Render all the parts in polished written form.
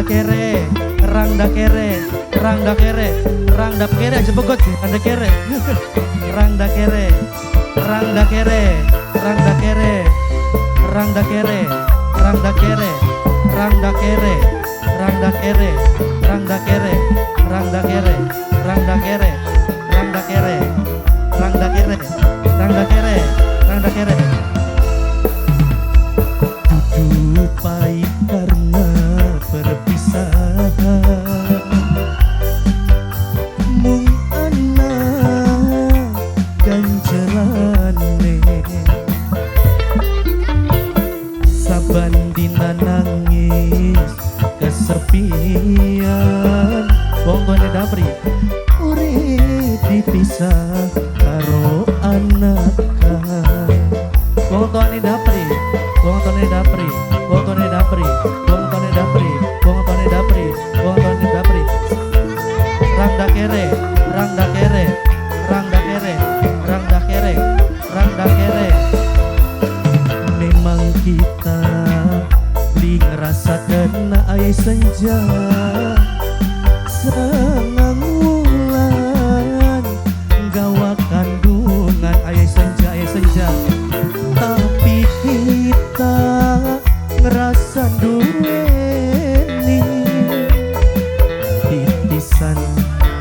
Rangda kere, rangda kere, rangda kere, rangda kere aja pegot sih, rangda kere. Rangda kere, rangda kere, rangda kere, rangda kere, rangda kere, rangda kere, rangda kere, rangda kere, rangda kere, rangda kere, rangda kere, rangda kere, rangda kere, rangda kere. Dudu pahit karena perpisahan, mung anak ganjelane, saban dina nangis kesepian. Wong tuane Dapri urip dipisah karo anak. Wong tuane Dapri, wong tuane Dapri, wong tuane Dapri, wong tuane Dapri, wong tuane Dapri, wong tuane Dapri. Rangda kere, rangda kere, rangda kere, rangda kere, rangda kere. Memang kita beli ngerasa kena air senja, sangang wulan gawa kandungan air senja, air senja. Tapi kita ngerasa duweni titisan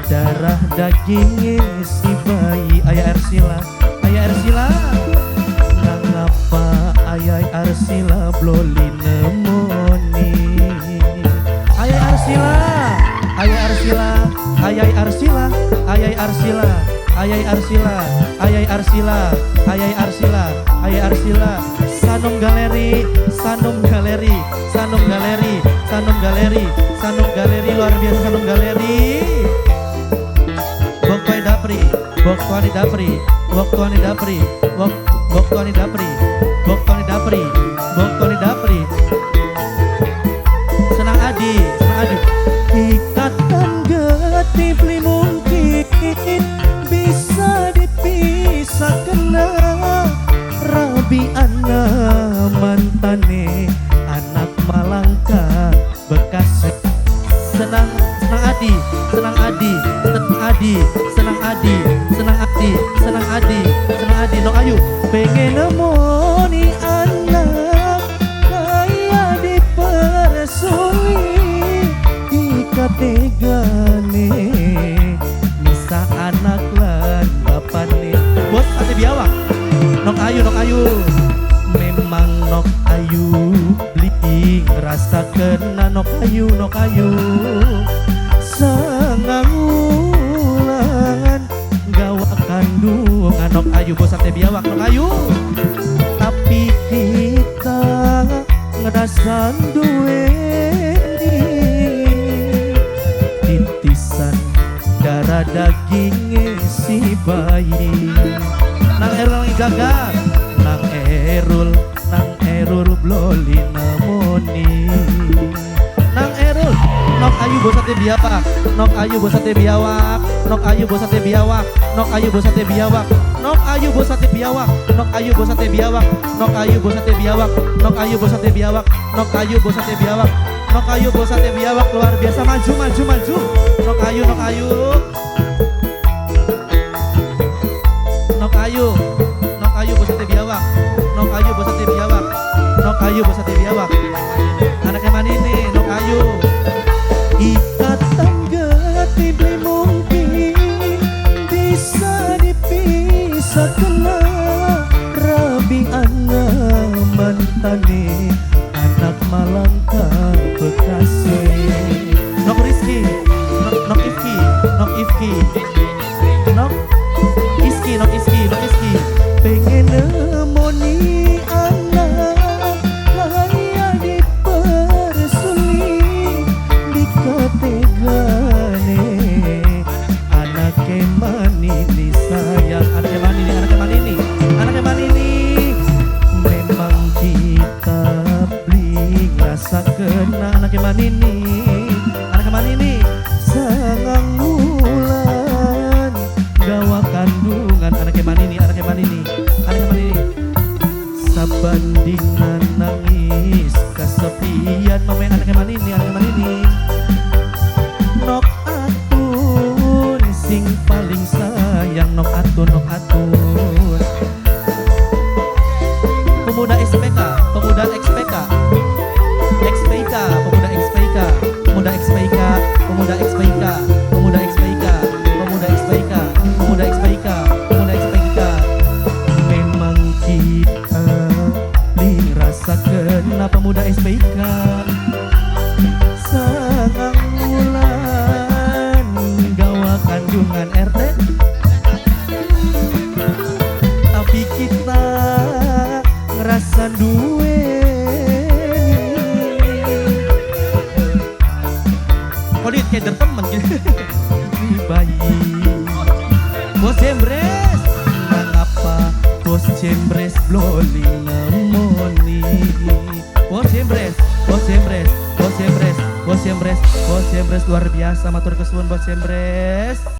darah dagingnya si bayi. Ayah Arsila, ayah Arsila, ngapa ayah Arsila bloli nemoni. Ayah Arsila, ayah Arsila, ayah Arsila, ayah Arsila, ayah Arsila, ayah Arsila, ayah Arsila, ayah Arsila. Sanum Galeri, Sanum Galeri, Sanum Galeri, Sanum Galeri, Sanum Galeri, luar biasa Sanum Galeri. Bok tuane Dapri, bok tuane Dapri, bok tuane Dapri, bok bok tuane Dapri, bok tuane Dapri, bok tuane Dapri. Senang Adi, senang Adi. Ikatan getih beli mungkin bisa dipisah kena rabi anak mantane anak malangka bekas. Senang, senang Adi, senang Adi, senang Adi, senang Adi, senang Adi, senang Adi, senang Adi. Nok Ayu pengen nemoni anak kaya dipersuli ikategane misa anak lan bapane. Bos ate biawak. Nok Ayu, Nok Ayu. Memang Nok Ayu beli ngerasa kena Nok Ayu, Nok Ayu. Sangang wulan gawa kandungan Nok Ayu, bos ate biawak Nok Ayu. Tapi kita ngerasa duweni titisan darah dagingnya si bayi. Nang Erul nang jagat, nang Erul, nang Erul bloli nemoni. Nang Erul, Nok Ayu bosate biawak, Nok Ayu bosate biawak, Nok Ayu bosate biawak, Nok Ayu bosate biawak, Nok Ayu bosate biawak, Nok Ayu bosate biawak, Nok Ayu bosate biawak, Nok Ayu bosate biawak, Nok Ayu bosate biawak, Nok Ayu bosate biawak, luar biasa, maju maju maju. Nok Ayu, Nok Ayu. Nok Ayu, Nok Ayu bosate biawak, Nok Ayu bosate biawak, Nok Ayu bosate biawak. Anaknya Manini, Nok Ayu. Ikatan getih beli mungkin bisa dipisah kena rabi anak mantane anak malangka bekasi. Nok Rizky, Nok, Nok Ifki, Nok Ifki, Nok Iski, Nok Iski, Nok Iski. Pengen nemoni anak kaya dipersuli dikategane anake Manini sayang, anake Manini, anake Manini, anake Manini. Memang kita beli ngerasa kena anake Manini, anake Manini. Sangang wulan atun, nok atun. Pemuda SPK, pemuda XPK, XPK, pemuda XPK, pemuda XPK, pemuda XPK, pemuda XPK, pemuda XPK, pemuda XPK, pemuda XPK. Memang kita beli rasa kena pemuda SPK. 9 bulan gawa kandungan RT, tapi kita ngerasa duwe. Kok dit kayak temen gitu. Bayi Bos Jembres, mengapa Bos Jembres bloli nemoni? Bos Jembres, Bos Jembres, Bos Jembres, Bos Jembres, Bos Jembres luar biasa, matur kesuwun Bos Jembres.